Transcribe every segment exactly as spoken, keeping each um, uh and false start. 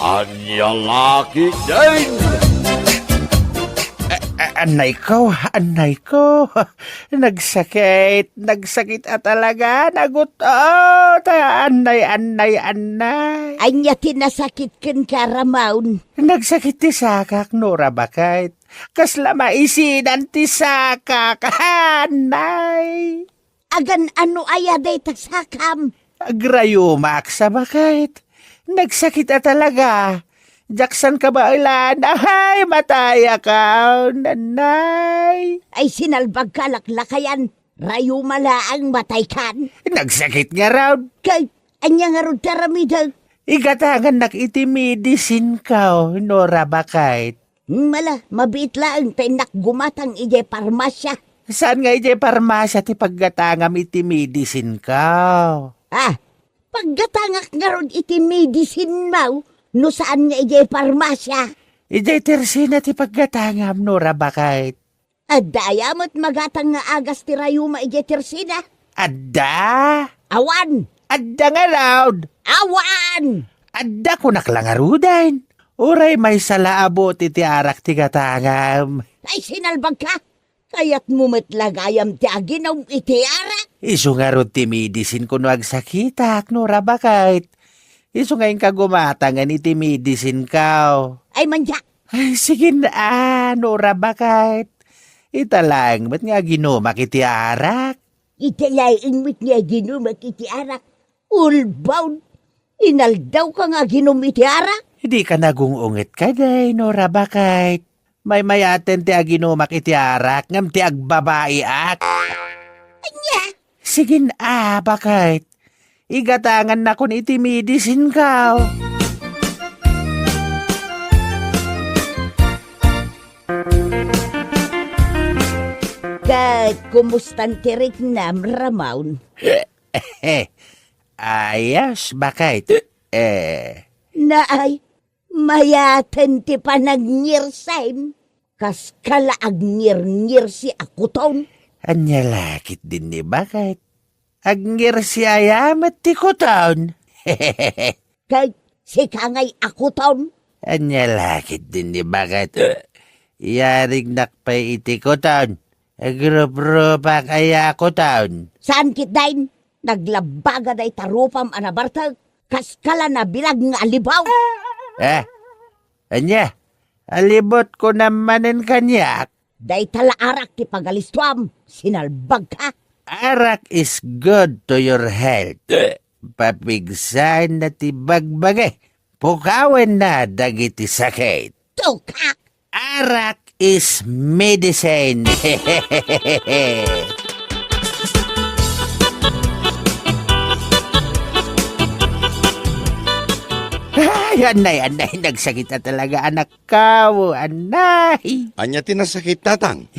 Ania la ketdin? A-, a-, annayko, annayko. Nagsakit, nagsakit a talaga, nagut-ot. Annay, annay, annay. Ania ti nasakit kenka, Ramon? Nagsakit ti sakak, Nora, baket. Kasla maisidan ti sakak. Annay. Agan-ano aya dayta sakam? Agrayomak sa baket. Nagsakit a talaga. Diak san kabaelan. Ahay, matayakon, annay. Ay, sinalbagka, laklakayan. Rayuma laeng, mataykan. Nagsakit ngarud. Kay, ania ngarud ti aramidek? Igatangannak iti medicinko, Nora, baket. Mala, mabiit laeng ta innak gumatang idiay parmasia. Saan nga idiay parmasia ti paggatangam iti medicinko? Ah, paggatangak ngarud iti medicinmo, no saan nga idiay parmasia? Idiay tersina ti paggatangam, Nora, baket. Adda aya met magatang nga agas ti rayuma idiay tersina? Adda? Awan! Adda ngarud! Awan! Adda, kunak la ngaruden. Uray maysa la a bote ti arak ti gatangam. Ay, sinalbagka! Kayatmo met la gayam ti aginom iti arak? Isu ngarud ti medicinko no agsakitak, Nora, baket. Isu nga inka gumatangen iti medicinko. Ay, mandiak! Ay, sige na, Nora, baket. Ita laeng met nga aginumak iti arak. Ita laeng met nga aginumak iti arak. Ulbaw! Inaldawka nga aginum iti arak? Dika nagung-unget kadi, Nora, baket. Maymayaten ti aginumak iti arak ngem ti agbabaiak. Ania? Sige na, baket. Igatangannakon iti medicinko. Ket kumustan ti riknam, Ramon? Ayos, baket. Eh. Naay, mayaten ti panagngirsim. Kaskala agngirngirsi a kuton? Ania la ketdin ni baket? Agngirsi aya met ti kuton? Ket sika ngay a kuton? Ania la ketdin ni baket? Yarignak pay iti kuton. Agruprupak aya a kuton. Saan ketdin? Naglabaga dayta rupam a nabartek, kaskala nabilag nga alibaw. Eh? Ania? Alibot ko na manen kaniak? Dayta la arak ti pagalistuam, sinalbagka. Arak is good to your health. Papigsaenna ti bagbagi. Pukawenna dagiti sakit. Tukak! Arak is medicine. Ay, anay, anay, nagsakit na talaga, anak. Kao, anay. Ania ti nasakit, tatang?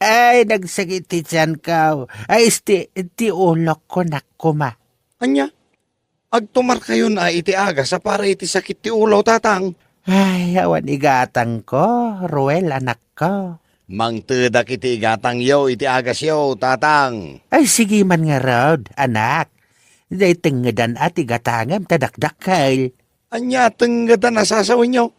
Ay, nagsakit ti tiyan, kao. Ay, isti, ti ulok ko, nak, kuma. Ania? Agtumarkayon a iti agas a para iti sakit ti ulo, tatang. Ay, awan igatangko, Ruel, anakko. Mangtedak iti igatangyo iti agasyo, tatang. Ay, sige man ngarud, anak. Dayta tengngedan a ti gatangem ta dakdakkel. Ania a tengngedan a sasawenyo?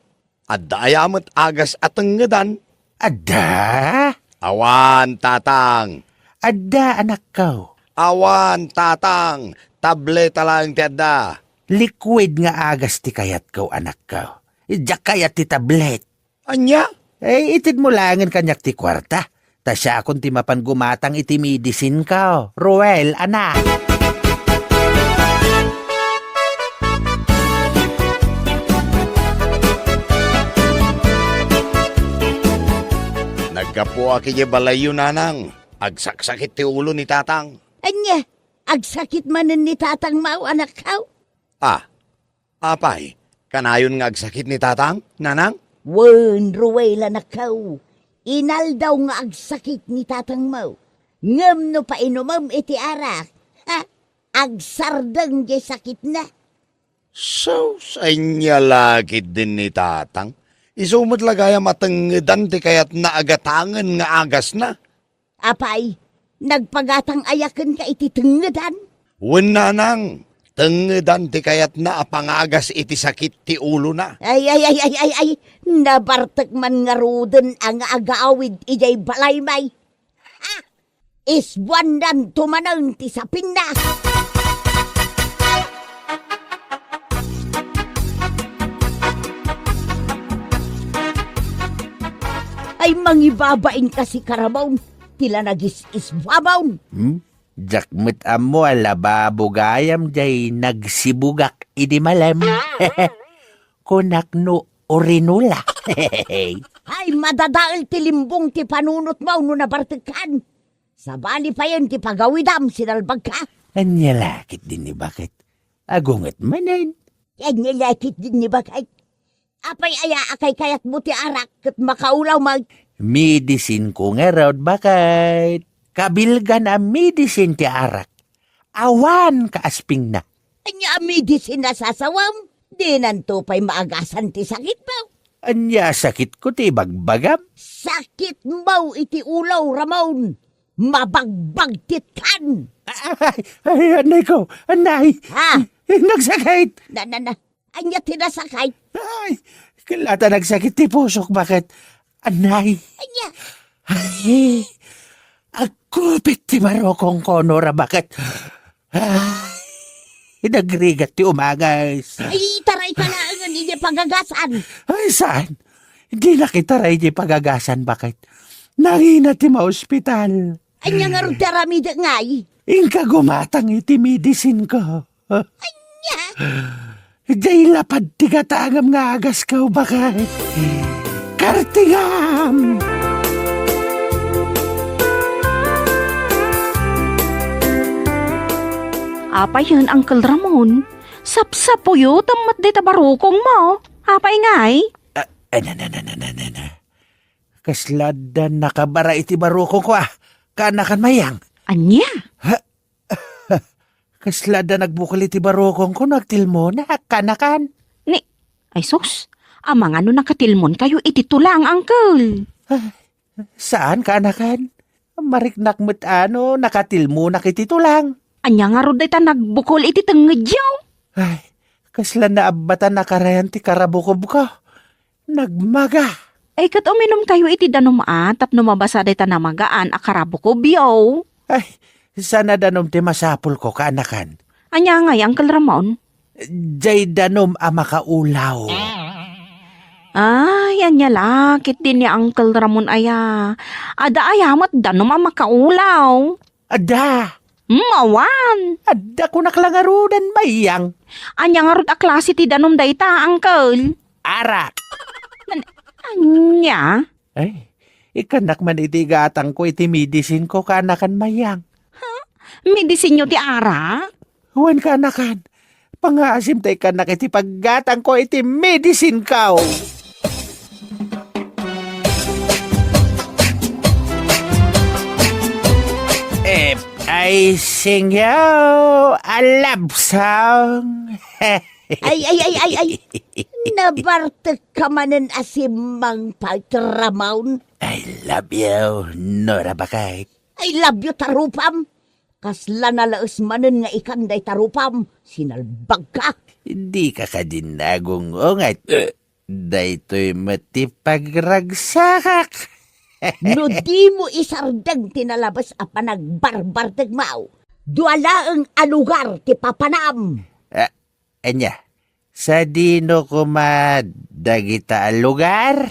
Adda aya met agas a tengngedan? Adda? Awan, tatang. Adda, anakko. Awan, tatang. Tableta laeng ti adda. Liquid nga agas ti kayatko, anakko. Diak kayat ti tablet. Ania? Eh, itedmo laengen kaniak ti kuarta. Ta siakon ti mapan gumatang iti medicinko, Ruel, anak. Naggapuak idiay balayyo, nanang. Agsaksakit ti ulo ni tatang. Ania? Agsakit manen ni tatang, mao, anakko? Ah, Apay, kanayon nga agsakit ni tatang, nanang? Wen, Ruel, anakko. Inaldaw nga agsakit ni tatangmo. Ngem no painumem iti arak, ha, agsardeng diay sakitna. Sus, ania la ketdin ni tatang? Isu met la gayam a tengngedan ti kayatna a gatangen nga agasna. Apay, nagpagatang aya kenka iti tengngedan? Wen, nanang, Tengngedan ti kayatna a pangagas iti sakit ti ulona. Ay, ay, ay, ay, ay, ay. Nabartek man ngaruden a nga agawid idiay balaymi. Ha? Isbuannanto manen ti sapinna. Ay, mangibabain kasi, Karamon, ti la nagis-isbuamon. Hmm? Diak met ammo a lababo gayam jay nagsibugak idi malem. Kunak no urinola. Ay, madadael ti limbong ti panunotmo no nabartekkan. Sabali payen ti pagawidam, sinalbagka. Ania la ketdin ni baket? Agunget manen. Ania la ketdin ni baket? Apay aya a kaykayatmo ti arak ket makaulaw met? Medicineko ngarud, baket. Kabilgan a medicine ti arak. Awan kaaspingna. Ania a medicine a sasawem? Dinanto pay maagasan ti sakitmo. Ania a sakitko ti ibagbagam? Sakitmo iti ulo, Ramon. Mabagbagtitkan. Ay, ay, anay ko, anay. Ha? Nagsakit. Na, na, na. Ania ti nasakit? Ay, kella ta nagsakit ti pusok, baket? Anay. Ania? Ay, agkupit ti barukongko, Nora, baket? Ay, nagrigat ti umagas. Ay, itarayka laengen iti pagagasan. Ay, saan? Dinak itaray iti pagagasan, baket? Nangina ti maospital. Ania ngarud ti aramidek ngay? Inka gumatang iti medicineko. Ania? Diay lapad ti gatangem nga agasko, baket. Kartingam! Apayen, Uncle Ramon? Sapsapuyotem met dayta barukongmo. Apay ngay? Ah, ah, na, na, na. Kasla adda nakabara iti barukongko a kaanakan, Mayang. Ania? Ha? Kasla adda nagbukol iti barukongko no agtilmonak, kaanakan. Ni, ay sus, amangan no nakatilmonkayo iti tulang, Uncle. Ah, saan, kaanakan? Mariknak met a no nakatilmonak iti tulang. Ania ngarud dayta nagbukol iti tengngedyo? Ay, kasla naabbatan a karayan ti karabukobko. Nagmaga. Ay, ket uminumkayo iti danum a tapno mabasa dayta namagaan a karabukobyo. Ay, saan a danum ti masapulko, kaanakan? Ania ngay, Uncle Ramon? Jay danum a makaulaw. Ay, ania la ketdin ni Uncle Ramon aya? Adda aya met danum a makaulaw? Adda. Hmm, awan. Adda, kunak la ngaruden, Mayang. Ania ngarud a klase ti danum dayta, Uncle? Arak. Nan-, ania? Ay, ikkannak man iti gatangko iti medicineko, kaanakan, Mayang. Ha? Medicinyo ti arak? Wen, kaanakan. Pangaasim ta ikkannak iti paggatangko iti medicineko. If I sing you a love song. Ay, ay, ay, ay, ay. Nabartekka manen a simmangpet, Ramon. I love you, Nora Bakay. I love you, tarupam. Kasla nalaes manen nga ikan dayta rupam, sinalbagka. Dika kadi nagung-unget. Daytoy met ti pagragsakak. No dimo isardeng ti nalabes a panagbarbartegmo, dua laeng a lugar ti papanam. Ah, ania? Sadino koma dagita a lugar?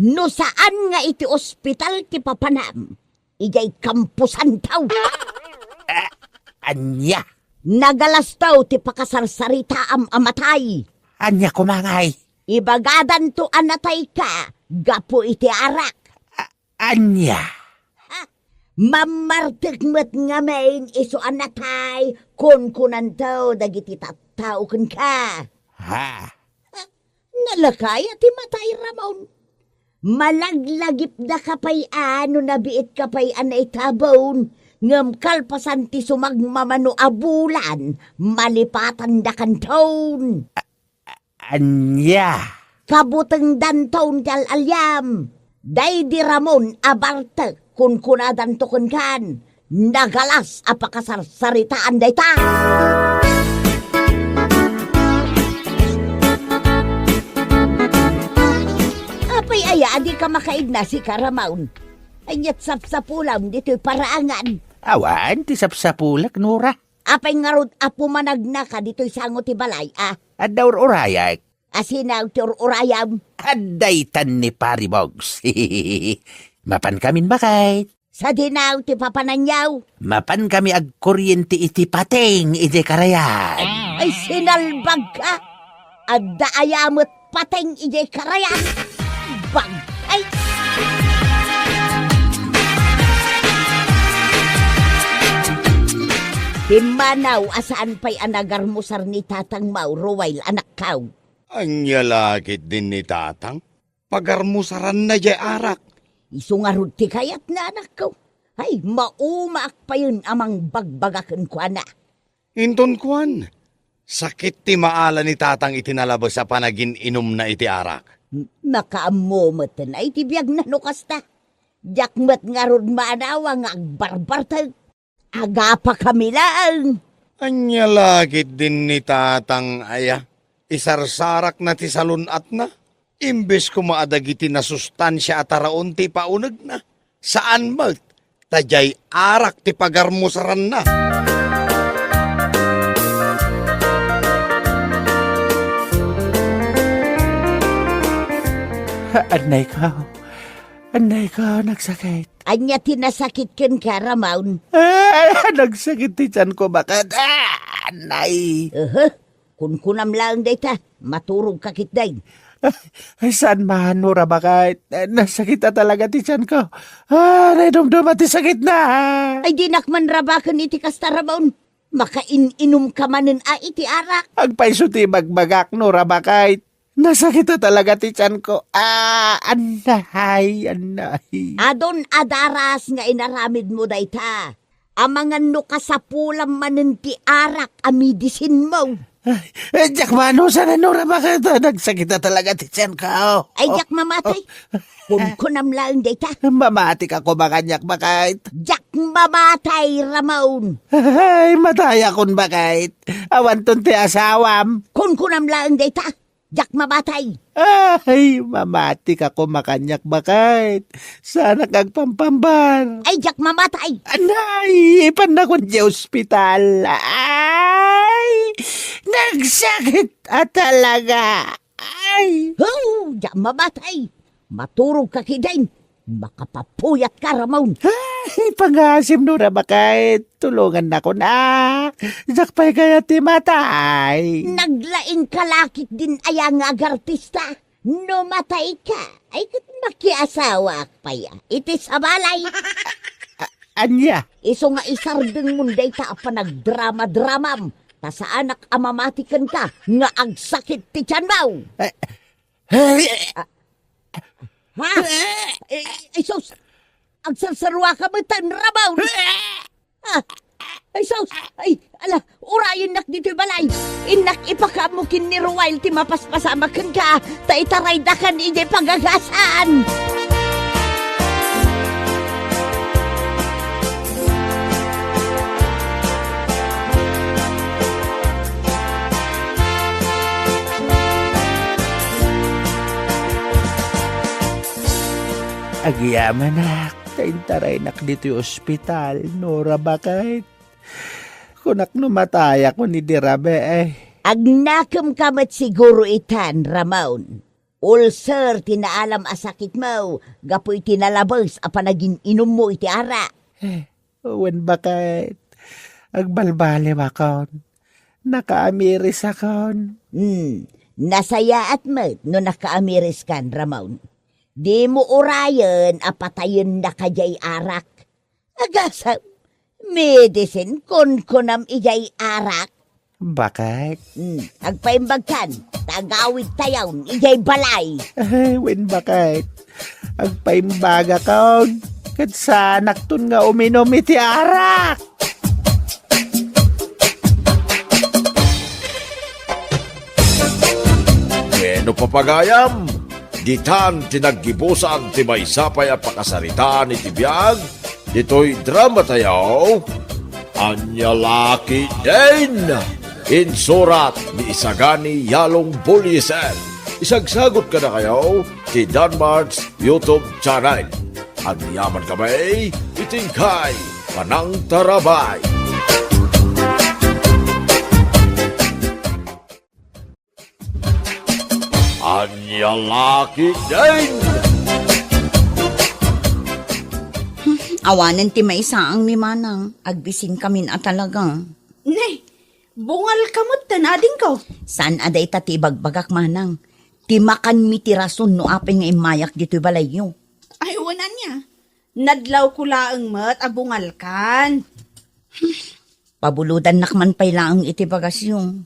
No saan nga iti ospital ti papanam, idiay kamposanto. Ah, ania? Nagalasto ti pakasarsaritaam a matay. Ania koma ngay? Ibagadanto a natayka gapu iti arak. A-, ania? Ha? Mammartek met ngamin isu a natay, kunkunanto dagiti tattao kenka. Ha? Ha? Nalaka aya ti matay, Ramon? Malaglagipdaka pay a no nabiitka pay a naitabon, ngem kalpasan ti sumagmamano a bulan, malipatandakanton. A-, a-, ania? Kabutengdanton ti al-aliam. Daydi Ramon a bartek, kunkunadanto kenkan, nagalas a pakasarsaritaan dayta. Makaidna sika, Ramon. Ania't sapsapulam ditoy paraangan? Awan ti sapsapulek, Nora. Apay ngarud a pumanagnaka ditoy sango ti balay, a? Adda ur-urayak. Asino ti ur-urayam? Adda itan ni Pari Bogs. Mapankamin, baket. Sadino ti papananyo? Mapankami agkuriente iti pateng idiay karayan. Ay, sinalbagka! Adda aya met pateng idiay karayan? Bagay! Pimmanaw a saan pay a nagarmusar ni Tatangmo, Ruel, anakko. Ania la ketdin ni Tatang? Pagarmusaranna diay arak. Isu ngarud ti kayatna, anakko. Ay, maumaak payen a mangbagbaga kenkuana. Inton kuan, sakit ti maala ni Tatang iti nalabes a panagin-inumna iti arak. M-, makaammo metten ay ti biagna no kasta. Diak met ngarud maanawa nga agbarbartek. Agapakami laeng. Ania la ketdin ni Tatang aya? Isarsarakna ti salun-atna. Imbes koma a dagiti nasustansia a taraon ti ipaunegna. Saan met, ta diay arak ti pagarmusaranna. Annayko, annayko, nagsakit. Ania ti nasakit kenka, Ramon? Ay, nagsakit ti tianko, baket. Ah, nay. Aha. Kunkunam laeng dayta, maturogka ketdin. Ay, saan man, Nora, baket. Nasakit a talaga ti tianko. Ah, naidumduma ti sakitna. Ay, dinak man rabaken iti kasta, Ramon. Makain-inumka manen a iti arak. Agpayso ti ibagbagak, Nora, baket. Nasakit a talaga ti tianko. Ah, annay, annay. Adun a daras nga inaramidmo dayta. Amangan no kasapulam manen ti arak a medisinmo. Ay, eh, diak manusan, Nora, baket. Nagsakit a talaga ti tianko. Ay, diak mamatay. Kunkunam laeng dayta. Mamatika koma kaniak, baket. Diak mamatay, Ramon. Ay, matayakon, baket. Awanton ti asawam. Kunkunam laeng dayta. Diak mamatay. Ay, mamatika koma kaniak, baket. Saanak agpampambar. Ay, diak mamatay. Anay, ipannakon diay ospital. Ay, nagsakit a talaga. Ay. Oh, diak mamatay. Maturogka ketdin. Makapapuyatka, Ramon. Ay, pangasim, Nora, baket. Tulongannakon a. Diak pay kayat ti matay. Naglaingka la ketdin aya nga agartista. No matayka, ay ket makiasawaak pay a iti sabalay. A-, ania? Isu nga isardengmon dayta a panagdrama-dramam, ta saanak a mamati kenka nga agsakit ti tianmo. Eh, eh, Ha? Eh, eh, sus! Agsarsaruaka metten, Ramon! Ah! Ay, sus! Ay, ala, urayennak ditoy balay! Innak ipakaammo ken ni Ruel ti mapaspasamak kenka, ta itaraydakan idiay pagagasan! Agyamanak, ta intaraynak ditoy ospital, Nora, baket. Kunak no matayakon idi rabii. Agnakemka met siguro itan, Ramon. Ulcer ti naalam a sakitmo gapu iti nalabes a panagin-inummo iti arak. Eh, wen, baket, agbalbaliwakon. Nakaamirisakon. Hmm, nasayaat met no nakaamiriskan, Ramon. Dimo urayen a patayennaka diay arak. Agasem, medicine kunkunam idiay arak. Baket? Hmm, agpaimbagkan, ta agawidtayon idiay balay. Ay, wen, baket. Agpaimbagakon, ket saanakton nga uminum iti arak. Wenno, papagayam, ditan ti naggibusan ti maysa pay a pakasaritaan iti biag ditoy dramatayo, Ania La Ketdin! Insurat ni Isagani Yalong Bullieser. Isagsagut kadakayo ti ti Danmart's YouTube channel. Agyaman kami iti inkay panangtarabay. Ania la ketdin? Awanen ti maisaangmi, manang. Agbisinkamin a talaga. Ne, bungalka met ta, adingko. Saan a dayta ti ibagbagak, manang. Ti makanmi ti rason no apay nga immayak ditoy balayyo. Ay, wen ania. Nadlawko laeng met a bungalkan. Pabulodannak man pay laeng iti bagasyo.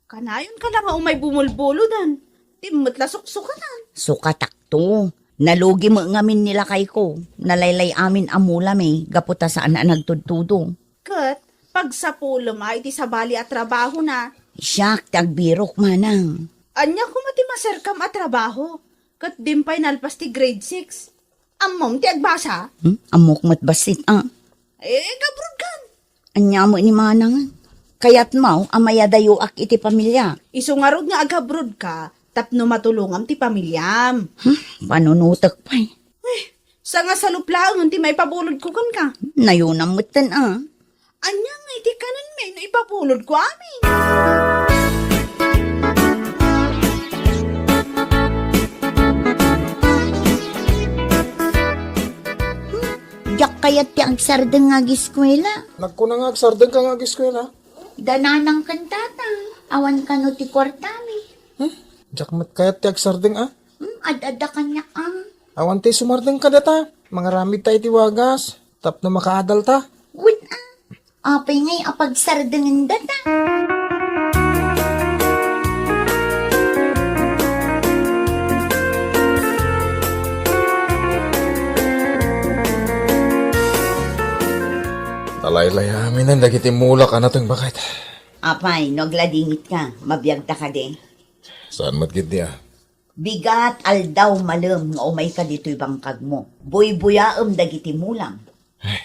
Kanayonka la nga umay bumulbulodan. Di met la suksukatan. Sukatakto. Nalugi met ngamin ni lakayko. Nalaylay amin a mulami gapu ta saan a nagtudtudo. Ket pagsapulem a iti sabali a trabahona. Siak ti agbirok, manang. Ania koma ti maserkam a trabaho? Ket dim pay nalpas ti grade six. Ammom ti agbasa? Hmm? Ammok met bassit, ah. Eh, agabrodkan. Ania met ni manang? Kayatmo a mayadayoak iti pamiliak? Isu ngarud nga agabrodka tapno matulongam ti pamiliam. Hmm? Panunotek pay. Eh, sangasalup laengen ti maipabulodko kenka. Nayonam metten, ah. Ania ngay ti kanenmi no ipabulodko amin? Diak kayat ti agsardeng nga agiskuela. Nagkuna nga agsardengka nga agiskuela? Da nanang ken tatang, awan kano ti kuartami. Hmm? Diak met kayat ti agsardeng, ah? Hmm, ad-adda kaniak, ah. Awan ti sumardeng kadata. Mangaramid ta iti wagas tapno makaadal ta. Wen, ah. Apay ngay a pagsardengen data? Nalaylay aminen dagiti mulak a nateng, baket. Apay, no agladingitka, mabiagta kadi? Saan met ketdi, ah? Bigat aldaw malem nga umayka ditoy bangkagmo. Buybuyaem dagiti mulam. Ay,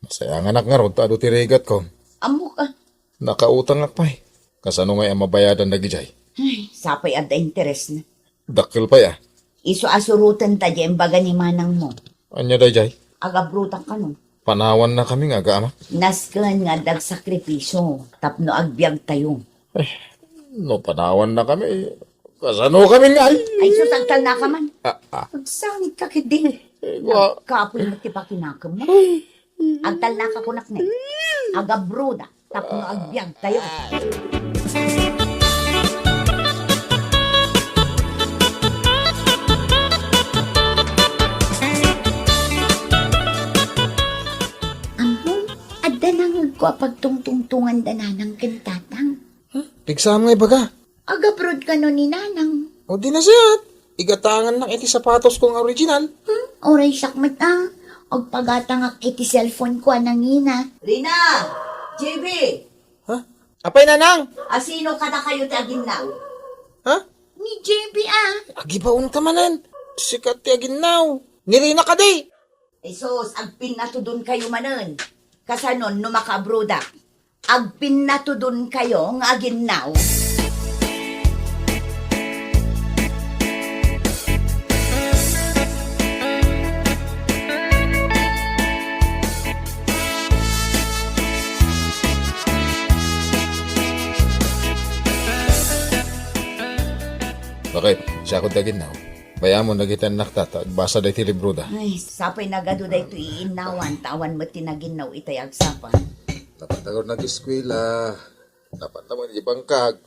sayanganak ngarud ta adu ti rigatko. Ammok, ah. Nakautangak pay. Kasano ngay a mabayadan dagidiay? Ay, sapay adda interesna. Dakkel pay, ah. Isu a surotenta diay imbaga ni manangmo. Ania daydiay? Agabrodak kano. Panawannakami nga aga, ama. Nasken nga adda agsakripisio tapno agbiagtayo. Eh, no panawannakami, kasano kami nga ay? Ay, sus, agtalnaka man. Ah, ah. Agsangitka ketdi. Eh, wa- Agkapoy met ti pakinakemmo. Ay. Agtalnaka kunak ni. Agabrodak tapno agbiagtayo. Ammom, adda nangegko a pagtungtungtongan da nanang ken tatang. Huh? Pigsam nga ibaga? Agabroad kano ni nanang? O di na siak. Igatangannak iti sapatosko nga original. Hmm? Uray siak met, ah. Agpagatangak iti cellphone ko a nangina. Rina! J B! Ha? Apay, nanang? Asino kadakayo ti aginnaw? Ha? Ni J B, ah. Agibaonka manen. Sika ti aginnaw. Ni Rina kadi. Jesus, agpinnatudon kayo manen. Kasanon no makaabrodak? Agpinnatudon kayo nga aginnaw. Okay, siakod ti aginnaw. Bay-amon dagiti annakta ta agbasa daytoy libroda. Ay, sapay nagadu daytoy iinnawan, ta awan met ti naginnaw itay agsapa. Napattayon nag-eskuela, napattayon iti bangkag,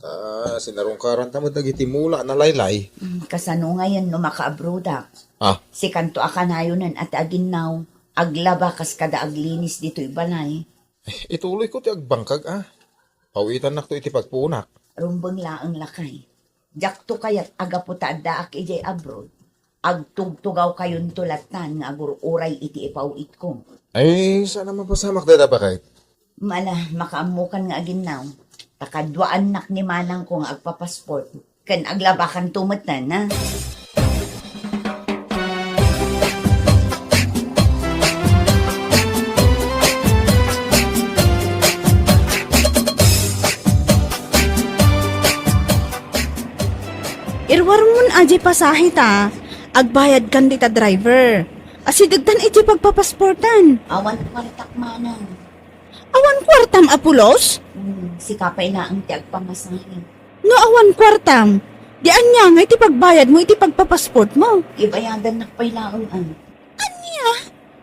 ta sinarungkaranta met dagiti mula a nalaylay. Mm, kasano ngayen no makaabrodak? Ah. Sikanto a kanayonen a ti aginnaw, aglaba kas kada aglinis ditoy balay. Eh, ituloyko ti agbangkag, ah. Pawitannakto iti pagpuonak. Rumbeng laeng lakay. Diakto kayat a gapu ta addaak idiay abroad. Agtugtugawkayonto lattan nga agur-uray iti ipaw-itko. Ay, saan a mapasamak dayta, baket? Mala, makaammokan nga aginnaw. Ta kaduaannak ni manangko nga agpapasport. Ken aglabakanto metten, ha? Iruarmon a diay pasahe ta, agbayadkan dita driver. Asidegtan iti pagpapasportan. Awan kuartak manang. Awan kuartam a pulos? Hmm, sika pay laeng ti agpamasahe. No awan kuartam, di ania ngay ti pagbayadmo iti pagpapasportmo? Ibayadannak pay laeng, ah. Ania?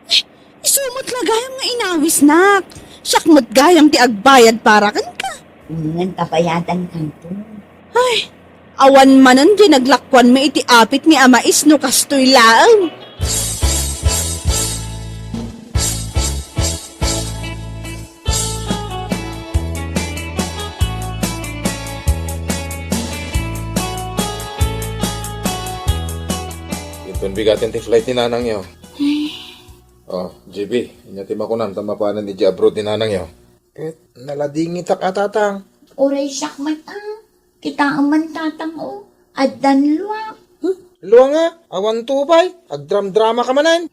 Eh, isu met la gayam nga inawisnak. Siak met gayam ti agbayad para kenka. Ngem abayadankanto. Ay, awan manen diay naglakuanmi iti apitmi a mais no kastoy laeng. Inton bigaten ti flight ni nanangyo. Oh, J B, ania ti makunam ta mapanen idiay abroad ni nanangyo? Ket naladingitak a, tatang. Uray siak met, ah. Kitaem man, tatang, oh. Addan luak. Hmm? Lua nga, awan tubay. Agdramdramaka manen.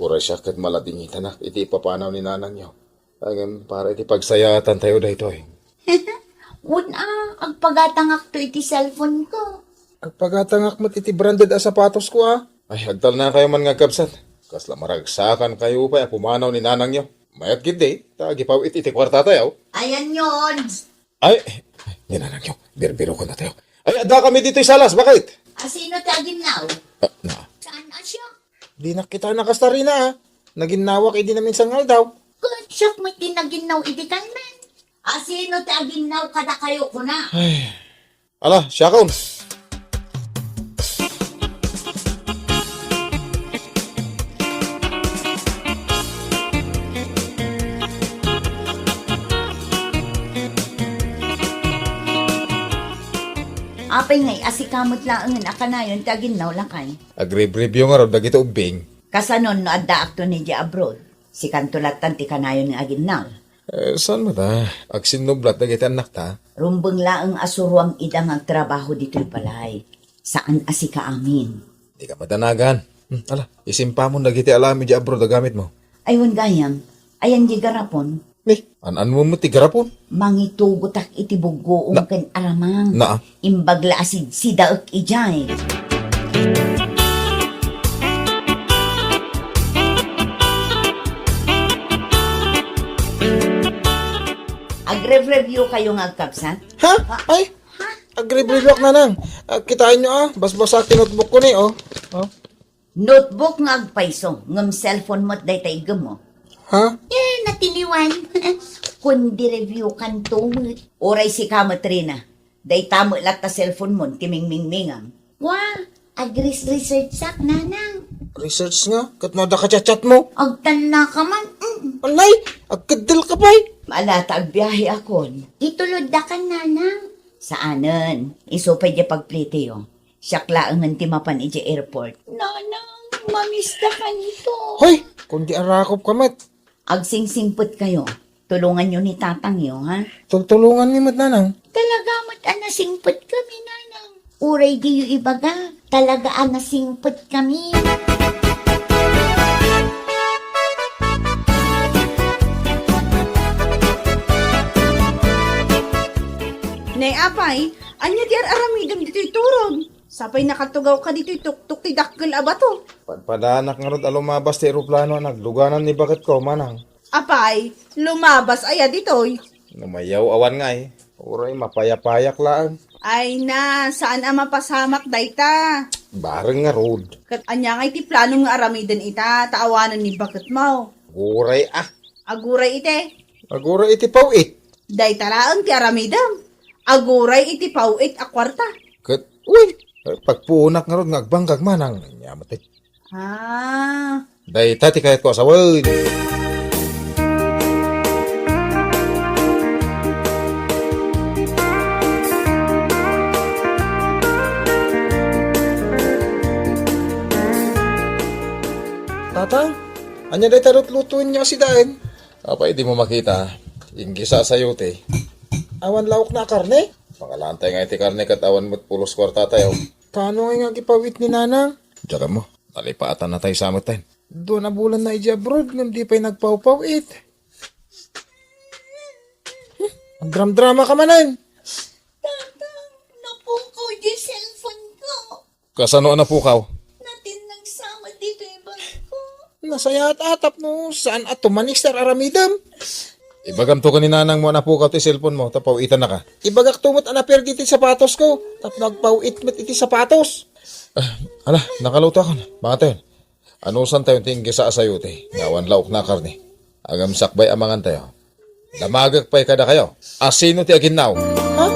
Uray siak ket maladingitanak iti ipapanaw ni nanangyo. Ngem para iti pagsayaatan tayo daytoy. Wen a, agpagatangakto iti cellphone ko. Agpagatangak met iti branded a sapatos ko, ah. Ay, agtalnakayo man nga agkabsat. Kasla maragsakan kayo pay a pumanaw ni nanangyo. Mayat gid di, ta agipaw-it iti kuarta tayo. Ayan yon. Ay, ni nanangyo, birbirokon na tayo. Ay, adda kami ditoy salas, bakit? Asino ti aginnaw? Ah, na. Saan a siya? Di nakita na kastarina, ah. Naginnawak idi naminsan nga aldaw. Kun siak met ti naginnaw idi kalman. Asino ti aginnaw kadakayo, kuna? Ay. Ala, siakon. Apay ngay, asika met laengen a kanayon ti aginnaw, lakay? Agribribyo ngarud dagiti ubbing. Kasanon no addaakto idiay abroad? Sikanto lattan ti kanayon nga aginnaw. Eh, saan met a? Agsinnublat dagiti annakta. Rumbeng laeng a suruam ida nga agtrabaho ditoy balay. Saan a sika amin. Di ka madanagan. Hmm, ala, isimpamon dagiti alam idiay abroad a gamitmo. Ay, wen gayam. Ayan di garapon. Ni, an-anmo met ti garapon? Mangitugotak iti buggoom Na- ken aramang. Naa. Imbag la a sidsidaek idiay. Agreview kayo nga agkabsat? Ha? Ay, agreview ak, nanang. Ah, kitaan nyo, ah. Basbasa ti notebook ko ni, oh. Oh. Notebook nga agpayso, ngem cellphone met dayta iggemmo. Ha? Eh, natiliwan. Kundi review kanto met. Uray sika met, Rina. Dayta met latta cellphone mon ti mingmingmingam. Wa, agres-researchak, nanang. Research nga? Ket no adda ka chat-chat mo? Agtalla ka man. Mm. Alay, agkeddel ka pay. Malata agbiahe akon. Itulod da kan, nanang. Saanen. Isu pay di pagplitiyo. Siak laengen ti mapan idiay airport. Nanang, mamista kanto. Hoy, kundi arakop ka met. Agsingsingpet kayo. Tulungan yo ni tatang yo, ha? Tultulungan mi met, nanang. Talaga met a nasingpet kami, nanang. Uray diyo ibaga, talaga a nasingpet kami. Ne, apay, ania ti ar-aramidem ditoy turod? Sapay nakatugawka ditoy tuktok ti dakkel a bato. Padpadanak ngarud a lumabas ti eroplano a nagluganan ni baketko, manang. Apay, lumabas aya ditoy? No mayaw, awan ngay. Uray mapayapayak laeng. Ay na, saan a mapasamak dayta? Bareng ngarud. Ket ania ngay ti planom nga aramiden ita, ta awanen ni baketmo? Aguray, ah. Aguray iti? Aguray iti paw-it. Dayta laeng ti aramidem. Aguray iti paw-it a kuarta. Ket, uy, pagpuonak ngarud nga agbangkag manang. Ania met ti Ah. Dayta ti kayatko a sawen. Tatang, ania dayta lutlutoenyo a sidaen? Apay, dimo makita? Inggisa a sayote. Awan laokna a karne? Pangalantay nga iti karne ket awan met pulos kuarta tayo. Kaano ngay nga agipaw-it ni nanang? Diak ammo. Nalipatan na tayo sa met tayo. Dua a bulan na iti abroad, ngem di pay nagpawpaw-it. Hmm, agdramdramaka manen. Tatang, napukaw di cellphone ko. Kasano a napukaw? Natinnagsangad ditoy bangko. Nasayaat a tapno saan a tumanister aramidem. Ibagamto ken ni nanangmo a napukaw ti cellphone mo, ta paw-itannaka. Ibagakto met a naperdi ti sapatosko, tapno agpaw-it met iti sapatos. Ah, ala, nakaluto akon. Mangatayon. Anusantayon ti inggisa a sayote, nga awan laokna a karne. Agam sakbay a mangantayo. Damagek pay kadakayo. Asino ti aginnaw? Ha?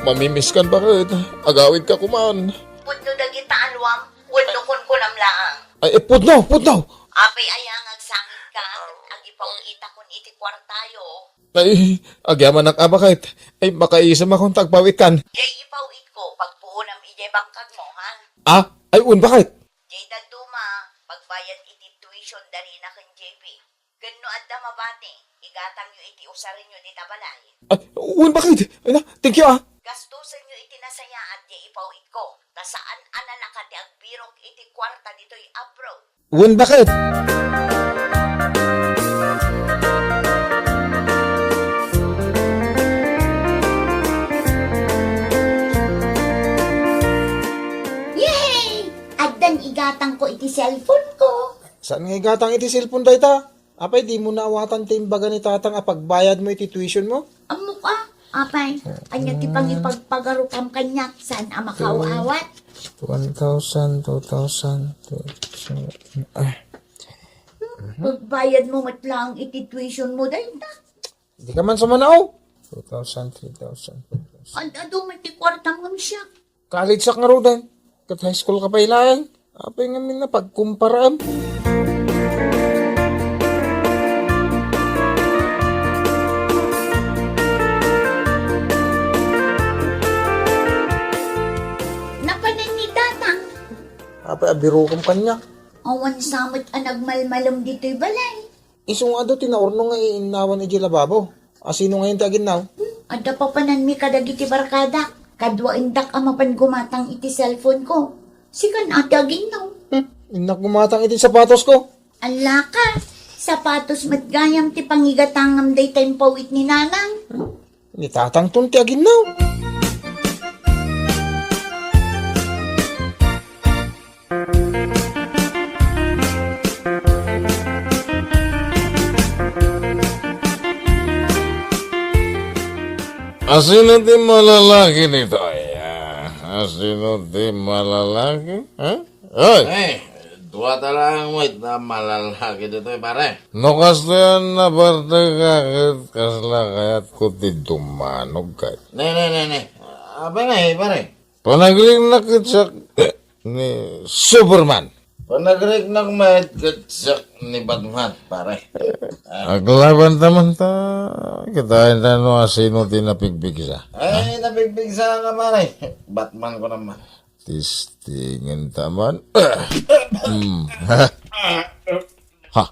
Mamimiskan baket. Agawidka koman. Pudno dagita alwam, wenno kunkunam laeng. Ay, eh, pudno, pudno! Apay aya nga agsangitka, ket agipaw-itakon iti kuartayo? Ay, agyamanak a baket. Ay, makaisamakon ta agpaw-itkan. Jay ipaw-itko, pagpuonam idiay bangkagmo, ha? Ah? Ay, wen baket. Jay dadduma, pagbayad iti tuition da Rina ken J P. Ken no adda mabati, igatangyo iti usarenyo dita balay. Ay, wen baket. Ay na, thank you, ah. Gastosenyo iti nasayaat jay ipaw-itko, ta saan a nanaka ti agbirok iti kuarta ditoy abroad. Wen baket. Yehey! Addan igatangko iti cellphone ko. Saan nga igatang iti cellphone dayta? Apay, dimo naawatan ti imbaga ni tatang a pagbayadmo iti tuition mo? Ammok a, apay, ania ti pangipagpagarupam kaniak, saan a makaaw-awat? One thousand, two thousand, three thousand, ah. Pagbayadmo met laeng iti tuition mo, dayta. Dika man sumanao. Two thousand, three thousand, four thousand. Ad-adu met ti kuartam ngem siak. College-ak ngaruden. Ket high school ka pay laeng. Apay ngamin a pagkumparaem? Napanan ni Tatang. Apay a birokem kaniak? Awan sa met a nagmalmalem ditoy balay. Isu nga adu ti naurno nga iinnawan idiay lababo. Asino ngayon ti aginnaw? Hmm, adda papananmi kadagiti barkadak. Kaduaendak a mapan gumatang iti cellphone ko. Sikan a ti aginnaw. Hmm, innak gumatang iti sapatos ko. Allaka, sapatos met gayam ti pangigatangam dayta impaw-it ni Nanang. Hmm, ni Tatangton ti aginnaw. Asino ti malalaki ditoy? Ah, asino ti malalaki? Ha? Oy! Eh, dua ta laeng met a malalaki ditoy, pare. No kastoy a nabartek ka, ket kasla kayatko ti dumanog ket. Ne, ne, ne, ne. Apay ngay, pare? Panagriknak ket siak ni Superman. Panagriknak met ket siak ni Batman, pare. Aglabanta man ta, kitaenta no asino ti napigpigsa. Ay, napigpigsa nga, pare. Batman ko naman. Tistingen ta man. Hmm. Ha?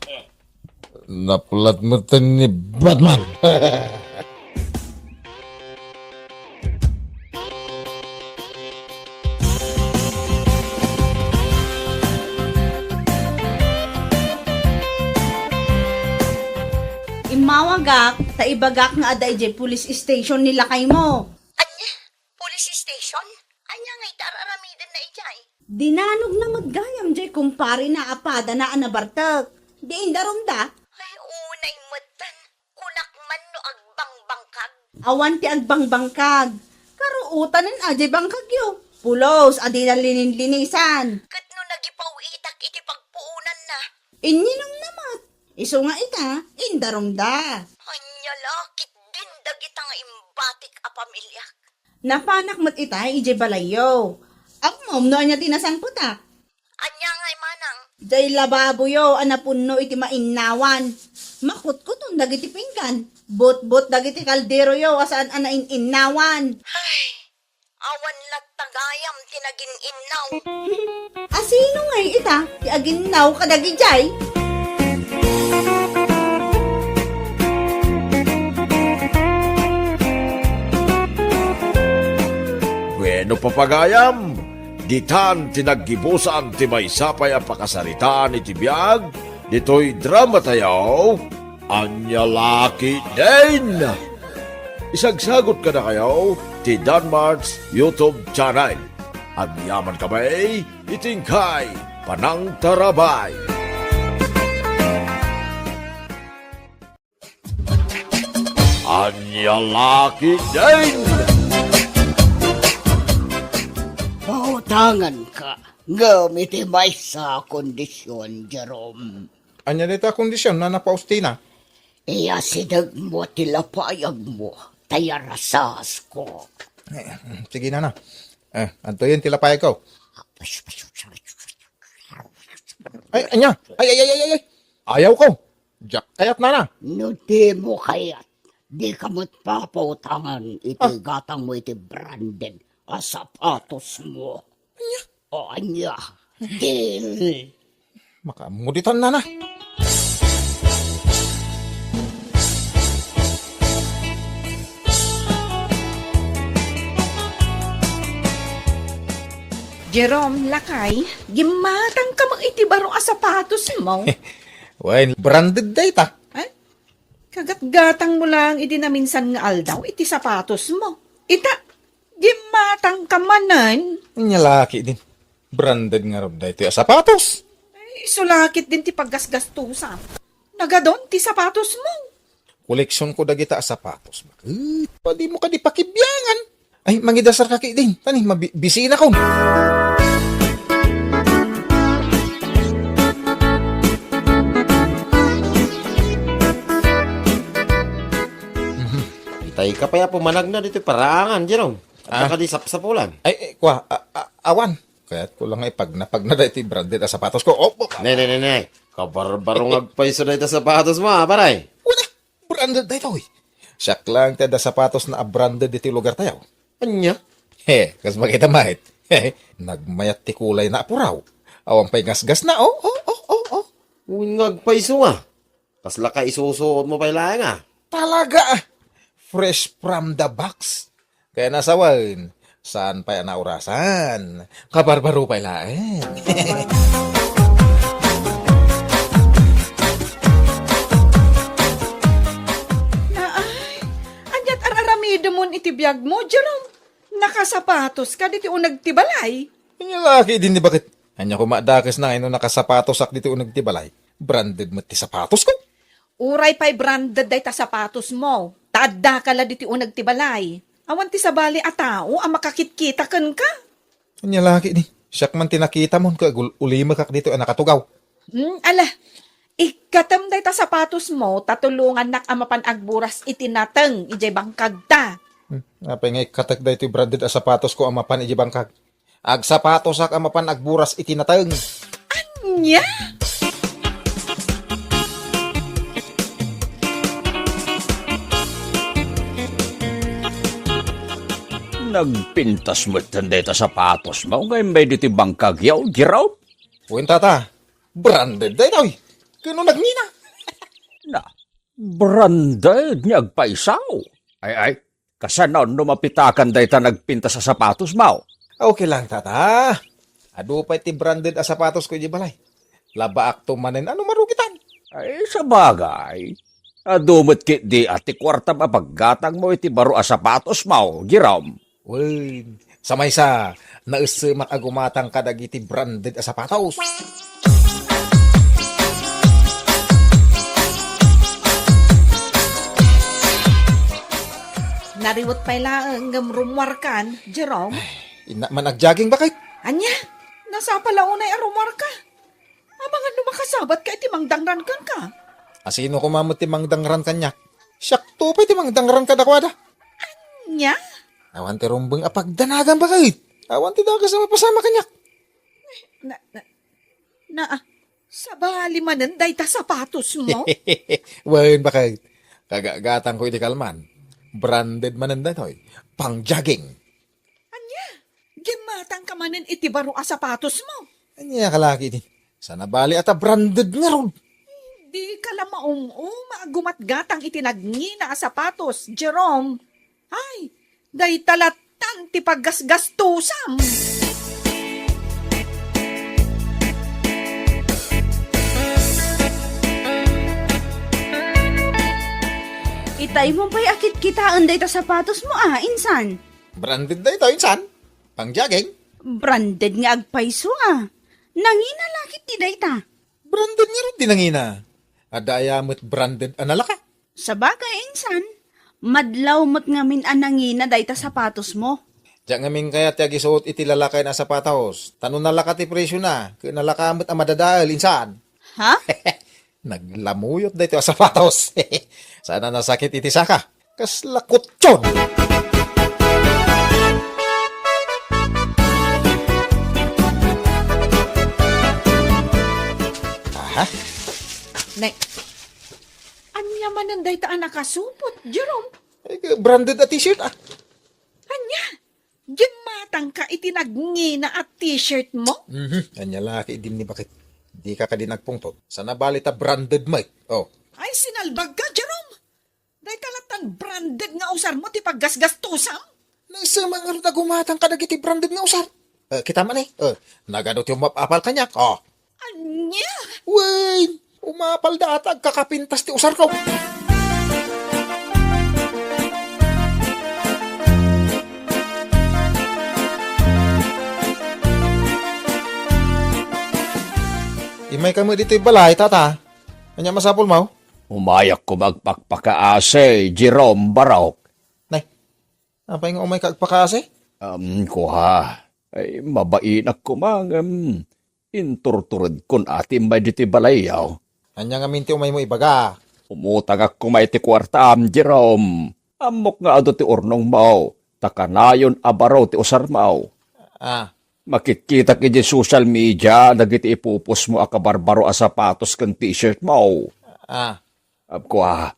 Naplat metten ni Batman. Immawagak, ta ibagak nga adda idiay police station ni lakaymo. Ania? Police station? Ania nga iti ar-aramidenna idiay? Dinanogna met gayam diay kumparena a padana a nabartek. Di indarumda? Ay, unay metten. Kunak man no agbangbangkag. Awan ti agbangbangkag. Karuotanen a diay bangkagyo. Pulos a dida lininlinisan. Ket no nagipaw-itak iti pagpuonanna? Inyinumna met. Isu nga ita, indarumda. Ania la, ketdin dagita nga imbatik a pamiliak. Napanak met ita idiay balayyo. Ammom no ania ti nasangpetak? Ania ngay, manang? Diay lababoyo a napunno iti mainnawan. Makutkuton dagiti pinggan. Butbot dagiti kalderoyo a saan a nain-innawan. Ay, awan latta gayam ti nagin-innaw. Asino ngay ita ti aginnaw kadagidiay? Bueno, papagayam, Ditan ti naggibusan ti maysa pay a pakasaritaan iti biag ditoy dramatayo, Ania La Ketdin. Isagsagot kadakayo ti Danmart's YouTube channel. Agyaman kami iti inkay panangtarabay. Ania La Ketdin. Pautanganka, ngem iti maysa a kondision, Jerome. Ania dayta a kondision, Nana Faustina? Iyasidegmo ti lapayagmo, ta iyarasasko. Eh, sige, Nana. Eh, adtoyen ti lapayagko. Ay, ania? Ay, ay, ay, ay, ay, ay. Ayawko. Diak kayat, Nana. No dimo kayat, dika met papautangan iti Ah. gatangmo iti branded a sapatosmo. Ania? O, ania? Deal. Makaammo ditan, Nana. Jerome, lakay, gimmatangka met iti baro a sapatosmo. Wen, branded dayta. Eh? Kagatgatangmo laeng idi naminsan nga aldaw iti sapatosmo. Ita, gimmatangka manen. Ania La Ketdin. Branded ngarud daytoy a sapatos. Ay, isu la ketdin ti paggasgastusam. Nagadon ti sapatosmo. Koleksionko dagita a sapatos. Bakit? Pwede mo kadi pakibiangan. Ay, mangidasar ka, Ketdin. Tani, mabi-, bisinakon. Mhm. Itay ka pay a pumanagna ditoy paraangan, Jerome. Adda Ah. kadi sapsapulan? Ay, eh, kwa, a-, a-, awan. Kayatko lang nga ipagnapagna daytoy branded a sapatosko. Oh, oh. Ne, ne, ne, ne. Kabarbaro nga agpayso dayta sapatosmo, a, pare. Wala. Branded daytoy. Siak laeng ti adda sapatosna a branded ditoy lugartayo. Ania? He, kas makita met. Nagmayat ti kulayna a puraw. Awan pay gasgasna, oh, oh, oh, oh, oh. Wen nga agpayso nga. Kasla ka isusuotmo pay laeng, a. Talaga, a. Fresh from the box. Kaya nasawen, saan pay a naurasan? Kabarbaro pay laeng. Naay, ania't ar-aramidemon iti biagmo, Jerome? Nakasapatoska ditoy uneg ti balay? Ania la ketdin ti baket. Ania koma dakes nga no nakasapatosak ditoy uneg ti balay. Branded met ti sapatosko. Uray pay branded dayta sapatosmo, ta addaka la ditoy uneg ti balay. Awan ti sabali a tao a makakitkita kenka. Ania la ketdi, siak man ti nakitamon ket agul-ulimekak ditoy a nakatugaw. Hmm, ala, ikkatem dayta sapatosmo ta tulongannak a mapan agburas iti nateng idiay bangkagta. Hmm, apay nga ikkatek daytoy branded a sapatosko a mapan idiay bangkag? Agsapatosak a mapan agburas iti nateng. Ania? Nagpintas metten dayta sapatosmo nga imbay ditoy bangkagyo, Jerome? Wen, tata, branded daytoy. Ken no nagngina? Na, branded nga agpayso. Ay, ay, Kasano no mapitakan dayta nagpintas a sapatosmo? Okay lang, tata. Adu pay ti branded a sapatosko idiay balay. Labaakto manen a no marugitan. Ay, sabagay. Adu met ketdi a ti kuartam a paggatangmo iti baro a sapatosmo, Jerome. Wen, sa maysa, naessemak a gumatang kadagiti branded a sapatos. Nariwet pay laeng ngem rummuarkan, Jerome. Ay, innak man agjogging, baket. Ania? Nasapa la unay a rummuarka? Amangan no makasabatka iti mangdangran kenka. Asino koma met ti mangdangran kaniak? Siakto pay ti mangdangran kadakuada. Ania? Awan ti rumbeng a pagdanagan, baket. Awan ti dakes a mapasama kaniak. Na, na, na, ah, sabali manen dayta sapatosmo? Wen, baket. Kagagatangko idi kalman. Branded manen daytoy. Pang-jogging. Ania? Gimmatangka manen iti baro a sapatosmo? Ania ka la ketdi? Saan a bali a ta branded ngarud? Dika la maum-uma a gumatgatang iti nagngina a sapatos, Jerome. Ay, dayta lattan ti paggasgastusam. Ta immo pay a kitkitaen dayta sapatosmo a, insan. Branded dayta, insan. Pang-jogging. Branded nga agpayso a. Nangina la ketdi dayta. Branded ngarud ti nangina. Adda aya met branded a nalaka? Sabagay, insan. Madlaw met ngamin a nangina dayta sapatosmo. Diak ngamin kayat ti agisuot iti lalakayen a sapatos. Ta no nalaka ti presiona, ket nalaka met a madadael, insan. Ha? Naglamuyot daytoy a sapatos. Saan a nasakit iti saka. Kasla kutson! Aha. Ne, ania manen dayta a nakasupot, Jerome? Ay, branded a t-shirt, ah. Ania? Gimmatangka iti nagngina a t-shirtmo? Mhm. Ania la ket idin ni baket. Dika kadi nagpungtot. Saan a bali ta branded met. Oh. Ay, sinalbagka, Jerome! Dayta lattan branded nga usarmo ti paggasgastusam? Naisem ngarud a gumatang kadagiti branded nga usar. Eh, kita man eh. Eh, nagadu ti umap-apal kaniak. Oh. Ania? Wen, umapal da ata agkakapintas ti usarko. Immayka met ditoy balay, tata. Ania masapulmo? Umayak koma agpakpakaasi, Jerome Barok. Nay, apay nga umayka agpakaasi? Um, kua. Ay, mabainak koma, ngem inturturedkon a ti immay ditoy balayyo. Ania ngamin ti umaymo ibaga? Umutangak koma iti kuartam, Jerome. Ammok nga adu ti urnongmo, ta kanayon a baro ti usarmo. Ah. Makitkitak iti social media dagiti ipupusmo a kabarbaro a sapatos ken t-shirtmo. Ah. Apkua,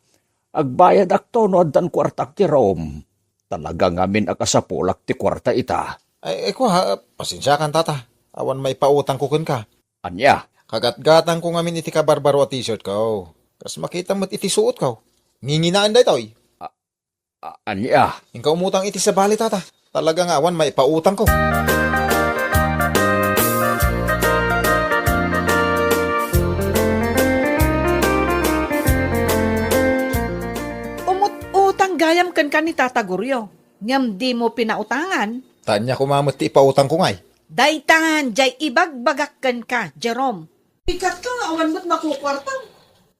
agbayadakto no addan kuartak, Jerome. Talaga ngamin a kasapulak ti kuarta ita. Ay, ay, kua, pasensiakan, tata. Awan maipautangko kenka. Ania? Kagatgatangko ngamin iti kabarbaro a t-shirtko. Kas makita met iti suotko. Nginginaen daytoy. A-, ania? Inka umutang iti sabali, tata. Talaga nga awan maipautangko. Umut-utang gayam kenka ni Tata Goryo, ngem dimo pinautangan. Ta ania koma met ti ipautangko ngay? Daytan, jay ibagbagak kenka, Jerome. Ikkatka nga awan met makukuartam.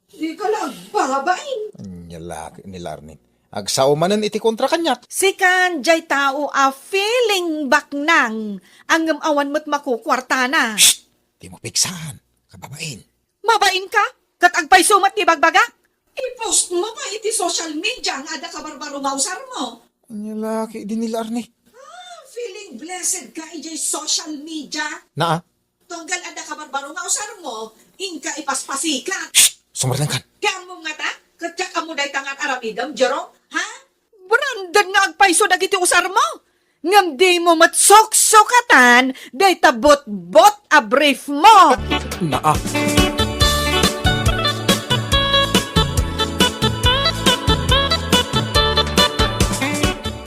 Dika la agbabain. Ania la ket ni Larnin. Agsao manen iti kontra kaniak. Sikan, jay tao a feeling baknang, ngem awan met makukuartana. Shh! Dimo pigsaan. Kababain. Mabain ka? Ket agpayso met ti bagbagak? I-post mo pa iti social media nga adda kabarbaro nga usarmo. Ania la ket idi ni Larni? Ah, feeling blessed ka idiay social media. Naa? Tunggal adda kabarbaro nga usarmo, inka ipaspasikat. Shh! Sumardengkan. Kay ammom ngata? Ket diak ammo dayta nga aramidem, Jerome? Ha? Branded nga agpayso dagiti usarmo, ngem dimo met suksukatan dayta butbot a brief mo. Naa.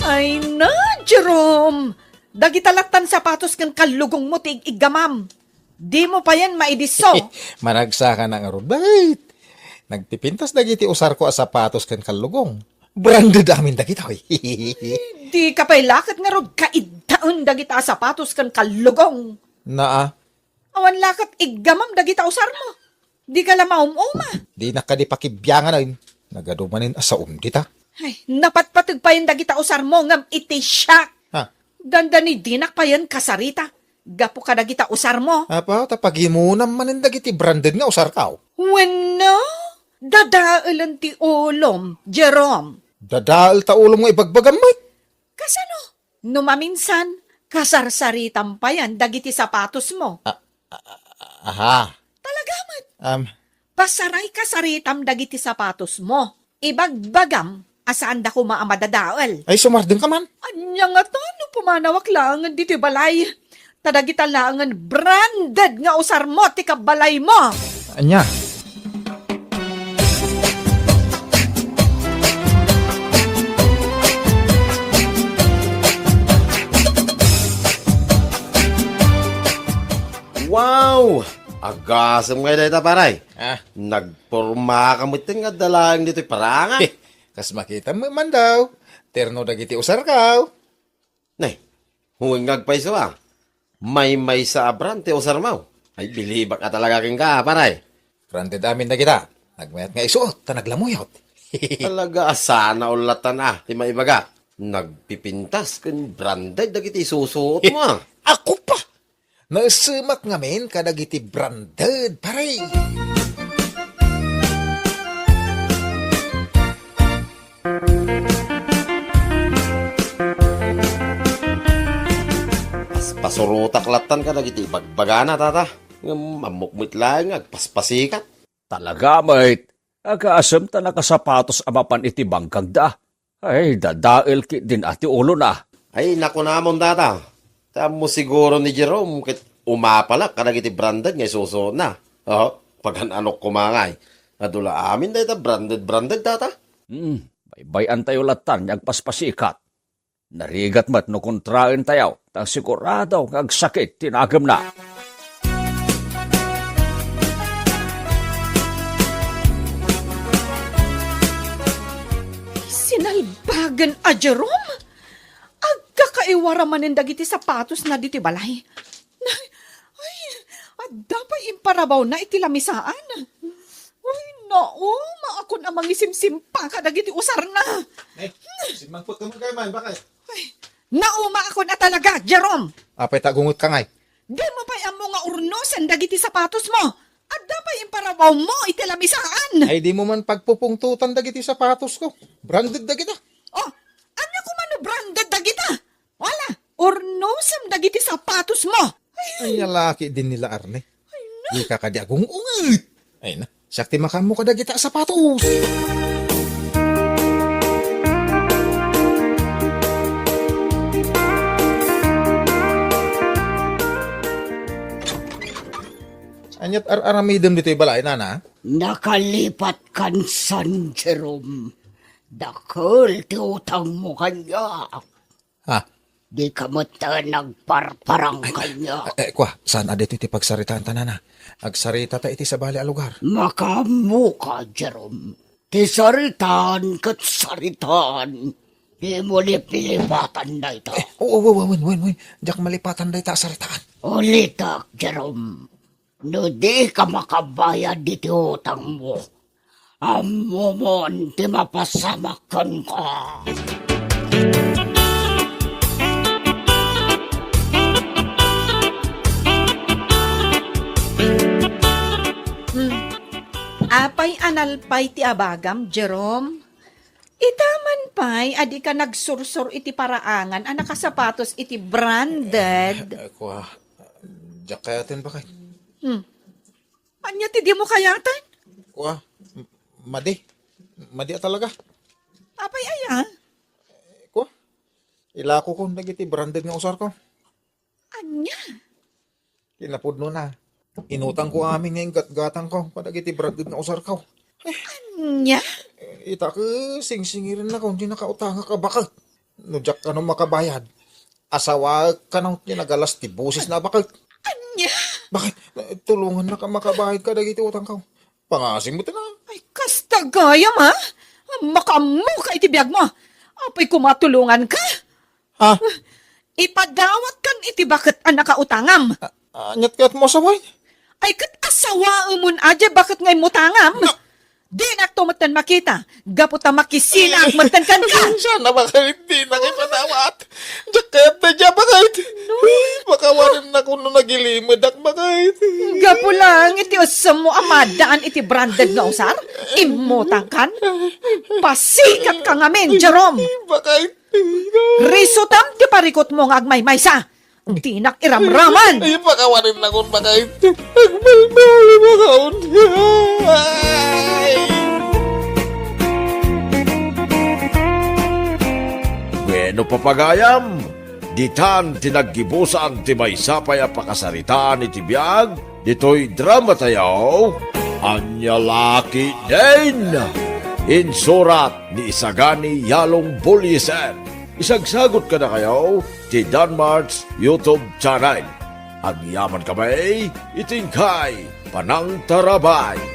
Ay na, Jerome! Dagita lattan sapatos ken kallugongmo ti ig-iggamam. Dimo payen maidisso. Managsaka na ngarud, bait. Nagpipintas dagiti usarko a sapatos ken kallugong. Branded amin dagitoy. Dika pay la ket ngarud kaiddaen dagita a sapatos ken kallugong. Naa. Awan la ket iggamam dagita usarmo. Dika la maum-uma. Dinak kadi pakibiangan, ay. Nagadu manen a saom dita. Ay, napatpateg payen dagita usarmo ngem iti siak. Ha? Dandani dinak payen kasarita gapu kadagita usarmo. Apo, ta pagimunam manen dagiti branded nga usarko. Wenno, dadaelen ti ulom, Jerome. Dadael ta ulom nga ibagbagam met. Kasano? No maminsan, kasarsaritam payen dagiti sapatosmo. A-, a-, a-, aha. Talaga met. Um, Pasaray kasaritam dagiti sapatosmo. Ibagbagam a saandaka koma a madadael. Ay, sumardengka man. Ania ngata no pumanawak laengen ditoy balay? Ta dagita laengen branded nga usarmo ti kabbalaymo. Ania? Wow! Agasem ngay dayta, pare. Ah. Nagpormaka metten nga adda laeng ditoy paranga. Eh, Kas makitam man daw, terno dagiti usarkaw. Nay, wen nga agpayso a. Maymaysa a brand ti usarmo. Ay, bilibak a talaga kenka, pare. Branded amin dagita. Nagmayat nga isuot, ta naglamuyot. Talaga a sana ullatan a, ti maibaga. Nagpipintas ken branded dagiti isusuot mo, a. Ako pa! Naesemak ngamin kadagiti branded, pare. Pas-, pasurotak lattan kadagiti ibagbagana, tata. Ngem ammok met laeng nga agpaspasikat. Talaga met, agaasem ta nakasapatos a mapan iti bangkagda. Ay, dadael ketdin a ti ulona. Ay, nakunamon, tata. Ta ammo siguro ni Jerome ket umapalak kadagiti branded nga isusuotna. Oh, pagan-anok koma ngay. Adu la amin dayta branded-branded, tata. Hmm, baybay-antayo lattan nga agpaspasikat. Narigat met no kontraentayo, ta sigurado nga agsakit ti nagemna. Sinalbagen a Jerome! Agkakaiwara manen dagiti sapatosna ditoy balay. Ay, adda pay imparabawna iti lamisaan. Ay, nauma akon a mangisimsimpa kadagiti usarna. Eh, simmangpet ka man kayo man, bakit? Ay, nauma akon a talaga, Jerome. Apay ta agungetka ngay? Dimo pay ammo nga urnosen dagiti sapatosmo. Adda pay imparabawmo iti lamisaan. Ay, dimo man pagpupungtotan dagiti sapatosko. Branded dagita. Oh, ania koma no branded dagita? Wala, urnosem dagiti sapatosmo. Ay, ay, lalaki din nila Arne. Ay, na. Ika kadi agung-unget. Ay, na. Siak ti makaammo kadagita a sapatos. Aniat ar-aramidem ditoy balay, nana? Nakalipat kan San Jerome. Dakel ti utangmo kaniak. Ha? Dika met nagparparang kaniak. Eh, eh, kua, saan a ditoy ti pagsaritaan ta, nana? Agsarita ta iti sabali a lugar. Makaammoka, Jerome. Ti saritaan ket saritaan. Dimo lipilipatan dayta. Eh, oo, oo, wen, wen, wen. Diak malipatan dayta a saritaan. Ulitek, Jerome. No dika makabayad iti utangmo, ammomon ti mapasamak kenka. Hmm. Apay a nalpay ti abagam, Jerome? Ita man pay a dika nagsursor iti paraangan a nakasapatos iti branded. Eh, kua, diak kayaten, baket. Hmm. Ania ti dimo kayaten? Kua, m-, madi. Madi a talaga. Apay aya? Kua, ilakokon dagiti branded nga usarko. Ania? Kinapudnona, inutangko amin nga inggatgatangko kadagiti branded nga usarko. Ania? Ita ket singsingirennako, di nakautangak a baket. No diak kano makabayad, asawaek kano ti nagalas ti bosesna a baket. Ania? Baket, tulongannaka makabayad kadagiti utangko. Pangasim met na. Ay, kasta gayam, a? Makaammoka iti biagmo. Apay koma tulonganka? Ha? Ipadawatkan iti baket a nakautangam. A-, aniat kayatmo a sawaen? Ay, ket asawaemon a diay baket nga immutangam. Na- Dinakto metten makita, gapu ta makisinaak metten kenka. Sana, baket, dinak ipadawat. Diak kayat ta diay baket. No. Ay, pakawanennakon no nagilimedak, baket. Gapu laeng iti ussemmo a maddaan iti branded nga usar, immutangkan. Pasikatka ngamin, Jerome. Baket. Risutam ti parikutmo nga agmaymaysa. Dinak iramraman. Ay, pakawanennakon, baket. Agbalbali, baket. Ay. Bueno, papagayam, ditan ti naggibusan ti maysa pay a pakasaritaan iti biag ditoy dramatayo, Ania La Ketdin. Insurat ni Isagani Yalong Bullieser. Isagsagut kadakayo ti Danmart's YouTube channel. Agyamankami iti inkay panangtarabay.